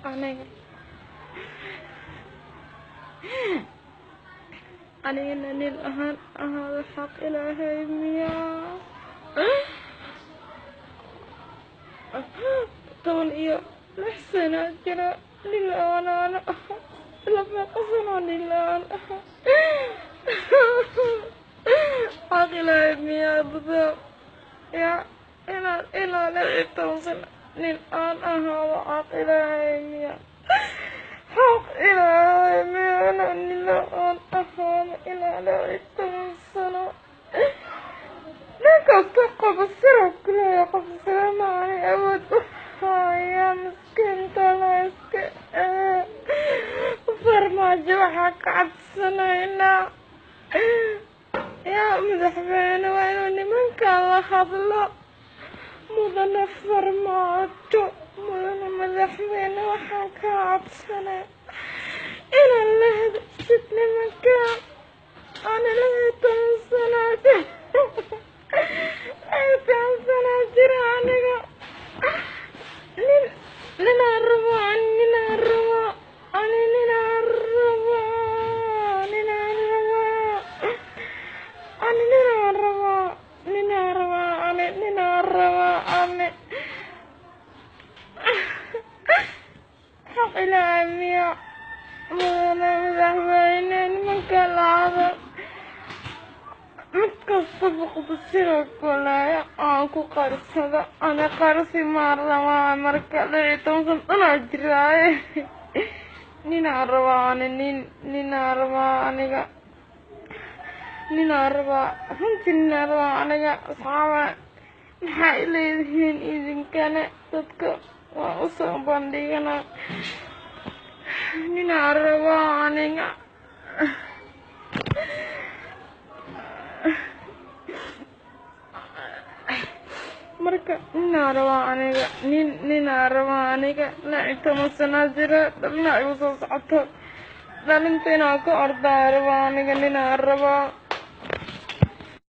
Aniga anigana nin ahaan ahaado xaq Ilaahay miyaa? 16 sano jira, nin la-aan aan aha. Laba sano nin la-aan aha, xaq Ilaahay miyaa dada ya inaan ilaa 16 sano nin aan ahaado? Xaq Ilaahay miyaa? Xaq Ilaahay miyaa inaan nin la-aan ahaado ilaa 16 sano? Nin kasta qaba sira kuleeya, qof sira maani awood u haya miskiinta la iska. Farmaajo waxaa ka codsanaynaa, yaa madaxweyne, waa inuu nimankan la hadlo. Mudane Farmaajo, mudane madaxweyne, waxaan ka codsanay inaan la hadashid nimankan. Ana 16 sano, 16 sano jira aniga. Nin ninaan rabaa ani, ninaan rabaa ani, ninaan rabaa, ninaan rabaa ani, ninaan rabaa, ninaan rabaa ani, ninaan rabaa ani. Xaq Ilaahay miya, mudane madaxweyne, nimanka la hadal? Mid kastaba qubasiro kale aan ku qarsado, ana qarsi maan rabaa. Marka 16 sano dhanaa jiraaye, ninaan rabaa ani, nin ninaan rabaa aniga, ninaan rabaa runtii, ninaan rabaa aniga. Asxaaba, maxaa ileedihiin idinkane? Dadka waa usoo bandhigana, ninaan rabaa aniga. Marka ninaa rabaa aniga, nin ninaa rabaa aniga. 16 sano jira, dhalina igu soo socoto, dhalinta inaan ka ordaa rabaa aniga, ninaa rabaa.